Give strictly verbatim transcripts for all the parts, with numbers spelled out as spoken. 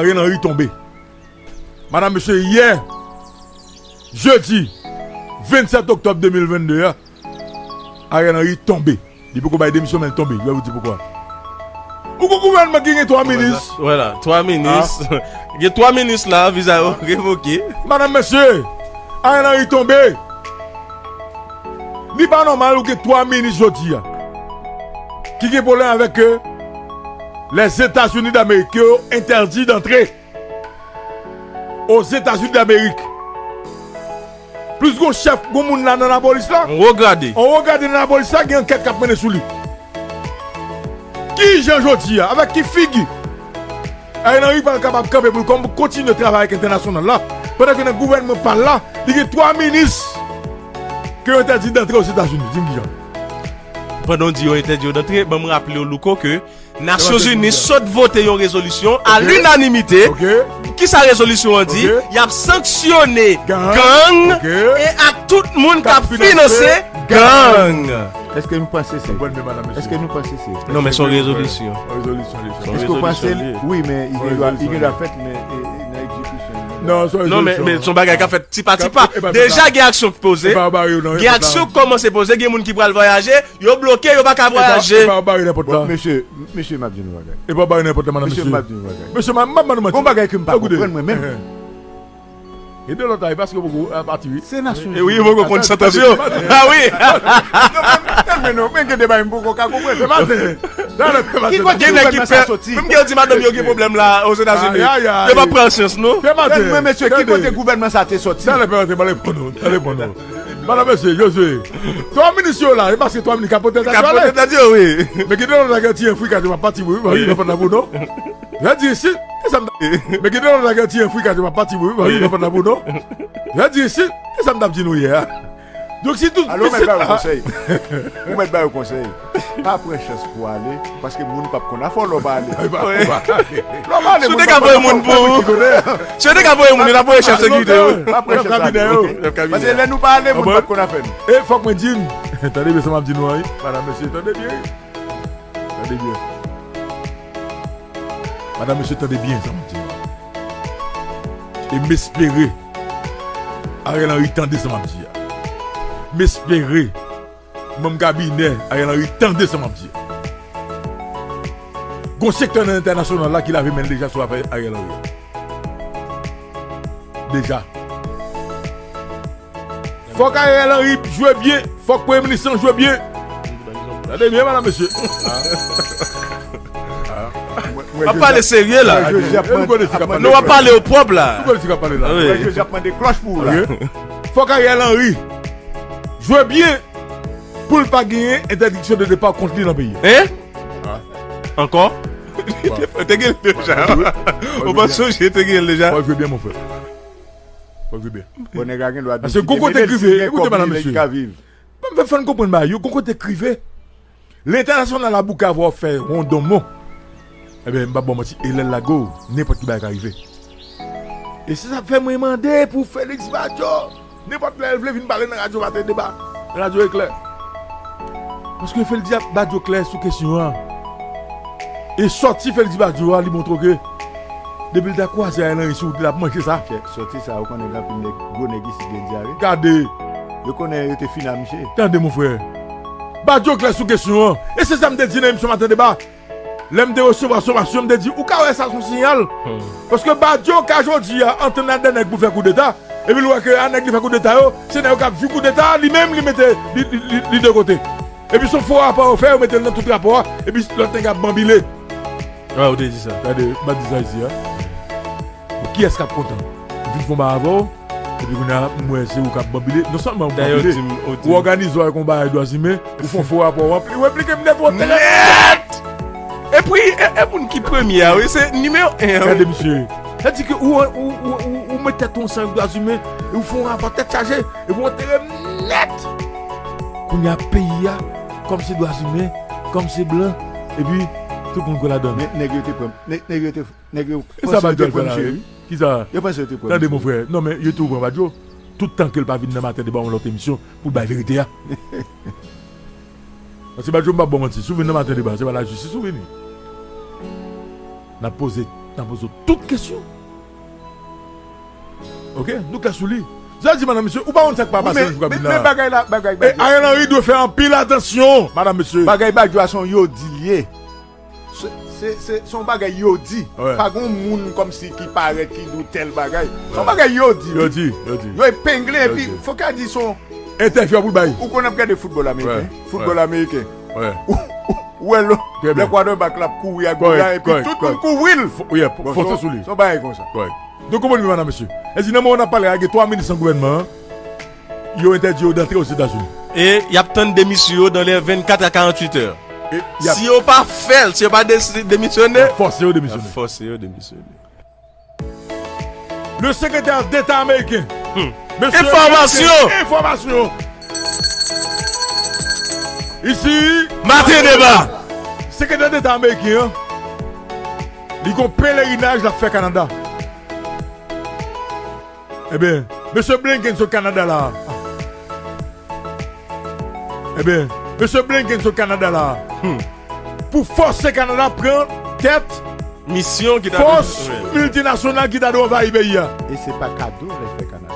Ariel Henry tonbe. Madanm, mesye, yè, jedi vennsèt oktòb de mil vennde a, Ariel Henry tonbe. Li poko bay demisyon, men l tonbe. Yo di poukwa. Ou gon gouvènman ki gen twa minis. Wè la, twa minis. Gen twa minis la, viza yo revoke. Madanm, mesye, Ariel Henry tonbe. Li pa nòmal ou gen twa minis jodi a ki gen pwoblèm avèk ke Lèzetazini Damerik, ke yo entèdi dantre Ozetazini Damerik. Plis gon chèf, gon moun la nan lapolis la. On wo grade. On wo grade nan lapolis la, gen ankèt k ap mennen sou li. Ki jan jodi a, avèk ki figi Ariel Henry pral kapab kanpe pou l kon-, kontinye travay ak entènasyonal la, pandan ke nan gouvènman pa l la, li gen twa minis ke yo entèdi dantre Ozetazini. Di m ki jan. Pandan w di yo entèdi yo dantre, ban m raple w, Louko, ke Nasyonzini sot vote yon rezolisyon a linanimite. Kisa rezolisyon an di? Y ap sanksyone gang e ak tout moun k ap finanse gang. Èske nou panse se, èske nou panse se? Non, men se yon rezolisyon. Èske w panse l? Wi, men li gen dwa, li gen dwa fèt, men e, e, nan egzekisyon. Non, se yon rezolisyon. Non, men, men se yon bagay k ap fèt tipa tipa. Deja gen aksyon k poze. Gen aksyon k kòmanse poze, gen moun ki pral vwayaje. Yo bloke, yo pa ka vwayaje. E pa, e pa yo bare nenpòt la. Bon, mesye, mesye, m ap di nou bagay. E pa yo bare nenpòt la, madanm, mesye. Mesye, m ap di nou bagay. Mesye, m ap, m ap, m ap, gon bagay ke m pa konprann mwen menm. Gen de lòt la, e paske poko, a, pati, wi. Se nasyon. E wi, poko konn santans yo. A wi. Non, men, men, men, gen de bagay m poko ka konprann. Ki kote gouvènman sa soti? Menm gen yo di madanm yo gen pwoblèm la, Ozetazini. Yo pa pran syans, non. Tande, mesye, ki kote gouvènman sa te soti? Talè, pè, talè, pè, talè, pè, talè. Madanm, mesye, Josué. Twa minis yo la, e paske twa minis ka pote tèt yo ale. Ka pote tèt yo, wi. Men gen de lòt la ki tiye frikadè, m ap pati, wi, wi, nan pòt la pou nou. Yo di isit, e sa m t ap, men gen de lòt la ki tiye frikadè, m ap pati, wi, wi, nan pòt la pou nou. Yo di isit, e sa m t ap di nou yè a. Donk, si tout. Alò, ou mèt ba yo konsèy. Ou mèt ba yo konsèy. Pa pran chans pou ale, paske moun p ap konn afè w lè w pa ale. Lè w pa ale, moun p ap konn afè w. Si yo te ka voye moun pou ou, si yo te ka voye moun, yo t ap voye chèf sekirite yo. Pa pran chans ale. Paske lè nou pa ale, moun p ap konn afè nou. E fòk mwen di n, tande byen sa m ap di nou an, wi. Madanm, mesye, tande byen. Tande byen. Madanm, mesye, tande byen sa m ap di nou an. E m espere Ariel Henry tande sa m ap di a. M espere manm kabinè Ariel Henry tande sa m ap di a. Gon sektè nan entènasyonal la ki lave men l deja sou afè Ariel Henry a. Deja. Fòk Ariel Henry jwe byen, fòk premye minis lan jwe byen. Tande byen, madanm, mesye. W ap pale serye la. Non, w ap pale o pwòp la. Wi. Fòk Ariel Henry jwe byen pou l pa genyen entèdiksyon de depa kont li nan peyi a. Hein? Ankò? Te gen l deja. Ou pa sonje te gen l deja? Fòk jwe byen, mon frè. Fòk jwe byen. Bon, nèg la gen dwa. Paske gon kote k rive, ekoute, madanm, mesye. Ban m fè fann konprann bagay yo, gon kote k rive. Lentènasyonal la bouke avè w fè wondonmon. Ebyen, m p ap ba w manti, e lè l lage w, nenpòt ki bagay ka rive. E se sa k fè mwen mande pou Félix Badio, nenpòt lè l vle vin pale nan radyo Maten Deba, radyo Eklè. Paske Félix Badio klè sou kesyon an. E sòti Félix Badio a, li montre w ke depi l ta kwaze Ariel Henry sou wout li, l ap manje sa. Sòti sa, ou konnen gen anpil nèg, gwo nèg isit gen dyare. Gade. Yo konnen yo te fini a misye. Tande, mon frè. Badio klè sou kesyon an. E se sa m te di nan emisyon Maten Deba. Lè m te resevwa somasyon, m te di, ou ka wè sa se yon siyal. Paske Badio ka jodi a antann ak de nèg pou fè koudeta, epi l wè ke a nèg li fè koudeta yo, se nèg yo k ap jwi koudeta a, li menm li mete li, li, li, li de kote. Epi se yon fo rapò yo fè, yo mete l nan tout rapò a, epi lòt nèg ap banbile. A, ou te di sa. Gade, m pa t di sa isi a. Bon, kiyès k ap kontan? M vin fon ba avè w, epi kounye a, m wè se ou k ap banbile. Non sèlman ou banbile, ou òganize w avèk yon bagay dwa imen, ou fè yon fo rapò, w anpli, ou enplike m nèt, ou antere m nèt! Epi, e, e moun ki premye a, wi, se nimewo en an, wi. Gade misye. Sa di ke ou, ou, ou, ou, ou met tèt ou ansanm avèk dwa imen, e ou fè yon rapò tèt chaje, epi ou antere m nèt! Kounye a, peyi a, kòm se dwa imen, kòm se blan, epi tout moun kwè ladan l. Men nèg yo te pran, nè-, nèg yo te, nèg yo panse yo te pran misye, wi. Kisa? Yo panse yo te pran misye. Tande, mon frè. Non, men yo tou pran Badio. Tout tan ke l pa vin nan Maten Deba, yon lòt emisyon, pou l bay verite a. Paske Badio, m p ap ba w manti, si w vin nan Maten Deba, se pa lajistis ou vini. N ap poze N a poze w tout kesyon. Oke? Nou klè sou li. Sa di, madanm, mesye, ou pa konn sa k pa pase nan jou k ap vin la. Men bagay la, bagay, bagay. Ariel Henry dwe fè anpil atansyon, madanm, mesye. Bagay Badio a se yon yo di l ye. Se, se, se, se yon bagay yo di. Pa gen yon moun kòmsi ki parèt, ki di w tèl bagay. Se yon bagay yo di. Yo di, yo di. Yo epengle, epi fòk a di se yon entèvyou pou l bay. Ou konn ap gade foutbòl ameriken? Foutbòl ameriken. Ou wè lè quarterback la ap kouri ak boul la, epi tout moun kouvri l. Bon, se yon, se yon bagay konsa. Nou konprann byen, madanm, mesye. E di nan moman n ap pale a, gen twa minis nan gouvènman an, yo entèdi yo dantre Ozetazini. E y ap tann demisyon yo dans les vingt-quatre à quarante-huit heures. Si yo pa fè l, si yo pa deside demisyone, y ap fòse yo demisyone. Y ap fòse yo demisyone. Le sekretè deta ameriken. Enfòmasyon! Enfòmasyon! Isi, Maten Deba! Sekretè deta ameriken an, li gon pelerinaj l ap fè Kanada. Ebyen, mesye Blinken sot Kanada la. Ebyen, mesye Blinken sot Kanada la. Pou fòse Kanada pran tèt misyon ki ta fòs miltinasyonal ki ta dwe anvayi peyi a. E se pa kado l fè Kanada.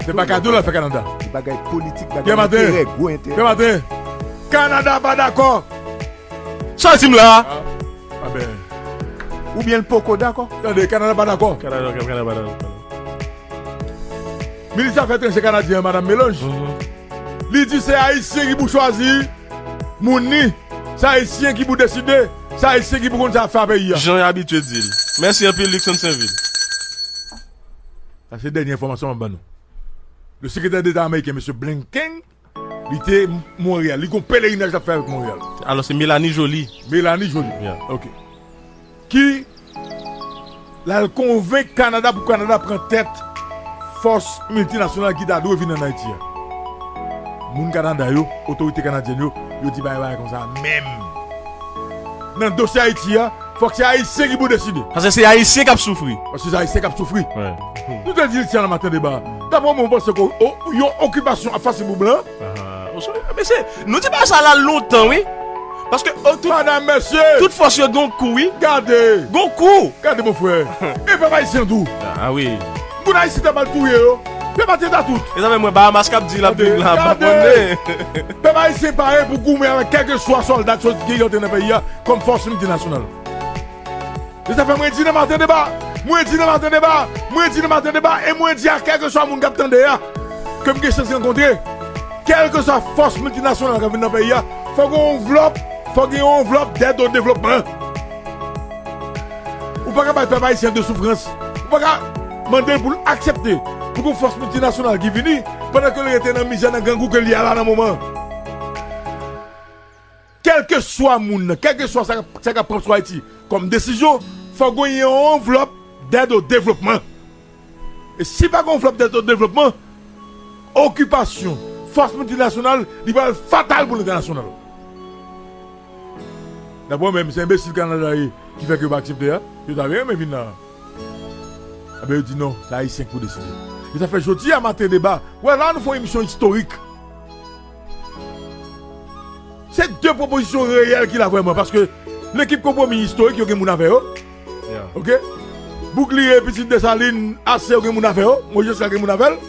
Se pa kado l fè Kanada. Se bagay politik, bagay enterè, gwo enterè. Kanada pa dakò. Sa w di m la? Oubyen l poko dakò? Tande, Kanada pa dakò. Kanada, Kanada pa dakò. Minis afè etranjè kanadyen an, madanm Mélange, li di se Ayisyen ki pou chwazi moun li, se Ayisyen ki pou deside, se Ayisyen ki pou konn sa y ap fè a peyi a. Jan y abitye di l. Mèsi anpil, Luckson Sainvil. Sa se dènye enfòmasyon m ap ban nou. Le sekretè deta ameriken, mesye Blinken, li te Monreyal. Li gon pelerinaj l ap fè avèk Monreyal. Alò, se Melanie Joly. Melanie Joly. Ok. Ki l al konvenk Kanada pou Kanada pran tèt fòs miltinasyonal ki ta dwe vin ann Ayiti a. Moun Kanada yo, otorite kanadyèn yo, yo di pa gen bagay konsa menm. Nan dosye Ayiti a, fòk se Ayisyen ki pou deside. Paske se Ayisyen k ap soufri. Paske se Ayisyen k ap soufri. Nou te di l sa nan Maten Deba. Daprè mwen, mwen panse ke yon okipasyon ap fasil pou blan. Mesye, nou di bagay sa la lontan, wi. Paske tout, madanm, mesye, tout fòs yo gen yon kou, wi. Gade. Gen yon kou. Gade, mon frè. E pèp ayisyen tou. Moun Ayiti ta pral touye yo. Pèp ayisyen ta tout. E sa fè mwen Bahamas k ap di l ap vin la, m pa konnen. Pèp ayisyen pare pou goumen avèk kèlkeswa sòlda ki sot, ki rantre nan peyi a kòm fòs miltinasyonal. E sa fè mwen di nan Maten Deba, mwen di nan Maten Deba, mwen di nan Maten Deba, e mwen di a kèlkeswa moun k ap tande a, ke m gen chans rankontre, kèlkeswa fòs miltinasyonal k ap vin nan peyi a, fò gen yon anvlòp, fò gen yon anvlòp dèd o devlopman. Ou pa ka bay pèp ayisyen de soufrans. Ou pa ka mande l pou l aksepte pou gen yon fòs miltinasyonal ki vini pandan ke l rete nan mizè, nan grangou ke l ye a la nan moman an. Kèlkeswa moun nan, kèlkeswa sa, sa k ap pran sou Ayiti kòm desizyon, fò gen yon anvlòp dèd o devlopman. E si pa gen anvlòp dèd o devlopman, okipasyon fòs miltinasyonal, li pral fatal pou lentènasyonal. Daprè mwen menm, se enbesil Kanada ye ki fè ke yo pa aksepte a. Yo ta byen renmen vin la. Enben, yo di non, se Ayisyen ki pou deside. E sa fè jodi a Maten Deba, wè la nou fè yon emisyon istorik. Se de pwopozisyon reyèl ki la vrèman, paske lekip Konpwomi istorik, yo gen moun avè yo. Oke? Bouclier, Pitit Desalin, Ase, yo gen moun avè yo. Mojis la gen moun avè l.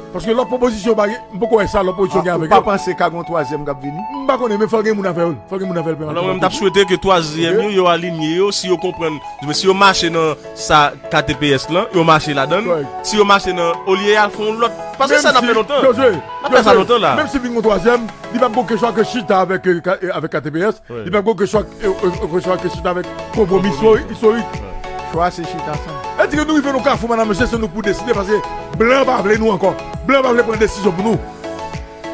Paske lòt pwopozisyon pa gen, m poko wè sa lòt pwopozisyon gen avèk yo. Ou pa panse ka gen yon twazyèm k ap vini? M pa konnen, men fò l gen moun avè l. Fò l gen moun avè l. Alò, mwen, m t ap swete ke twazyèm yo, yo alinye yo, si yo konprann, si yo mache nan sa K T P S lan, yo mache ladan l. Si yo mache nan, olye y al fè yon lòt. Paske sa n ap fè lontan. N ap fè sa lontan la. Menm si vin yon twazyèm, li p ap gon kesyon ke chita avèk, eh, ka-, eh, avèk K T P S. Li p ap gon kesyon, eh, eh, kesyon ke chita avèk Konpwomi istorik. Chwa se chita ansanm. E di ke nou rive nan kafou, madanm, mesye, se nou pou deside, paske blan pa vle nou ankò. Blan pa vle pran desizyon pou nou.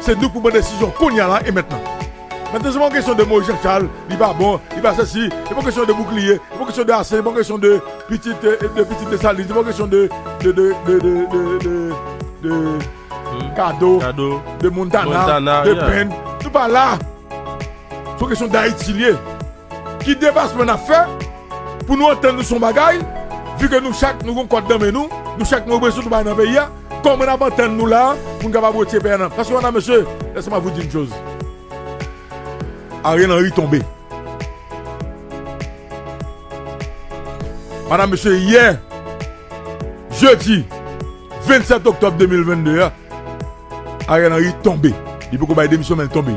Se nou pou pran desizyon kounye a la e mentnan. Mentnan, se pa yon kesyon de Moïse Jean Charles, li pa bon, li pa sesi, se pa yon kesyon de Bouclier, se pa yon kesyon de Ase, se pa yon kesyon de Pitit, eh, de Pitit Desalin, se pa yon kesyon de, de, de Kado, de Montana, de Pèn. Nou pa la. Se yon kesyon d Ayiti l ye. Ki depasman n ap fè pou nou antann nou sou yon bagay, vi ke nou chak nou gon kòd nan men nou, nou chak nou reprezante yon bagay nan peyi a, kòman n ap antann nou la a pou n kapab retire peyi a nan. Paske, madanm, mesye, laissez-moi vous dire une chose. Ariel Henry tonbe. Madanm, mesye, yè, jedi vennsèt oktòb de mil vennde a, Ariel Henry tonbe. Li poko bay demisyon, men l tonbe.